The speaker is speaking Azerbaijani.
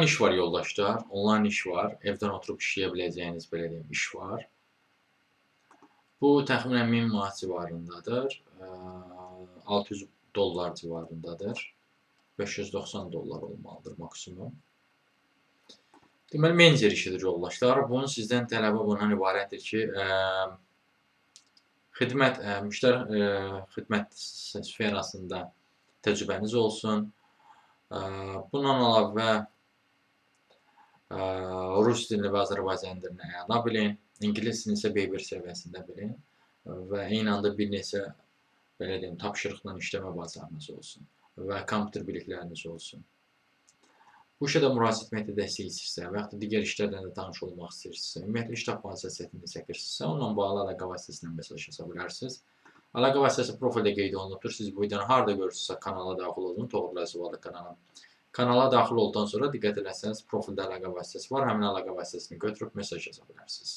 İş var yoldaşlar, onlayn iş var. Evdən oturub işləyə biləcəyiniz, belə deyim, iş var. Bu təxminən 1000 manat civarındadır. 600 dollar civarındadır. 590 dollar olmalıdır maksimum. Deməli, menecer işidir yoldaşlar. Bunun sizdən tələbi bundan ibarətdir ki, xidmət, müştəri xidmət sferasında təcrübəniz olsun. Bundan əlavə rus dilini və Azərbaycan dilini əla bilin, ingilis dilini isə B1 səviyyəsində bilin və eyni anda bir neçə, belə deyim, tapşırıqla işləmə bacarınız olsun və kompüter bilikləriniz olsun. Bu işə də müraciət etməkdə dəstək istəyirsə və yaxud da digər işlərlə də tanış olmaq istəyirsinizsə, ümumiyyətlə iş tapmaqda çətinlik çəkirsinizsə, onunla bağlı əlaqə vasitəsilə mesaj yaza bilərsiniz. Əlaqə vasitəsi profildə qeyd olunubdur. Siz bu videonu harada görürsünüzsə kanala daxil olun, Toğrul Əzizoğlu kanala. Kanala daxil olduqdan sonra diqqət eləsəniz profildə əlaqə vasitəsi var. Həmin əlaqə vasitəsini götürüb mesaj yaza bilərsiniz.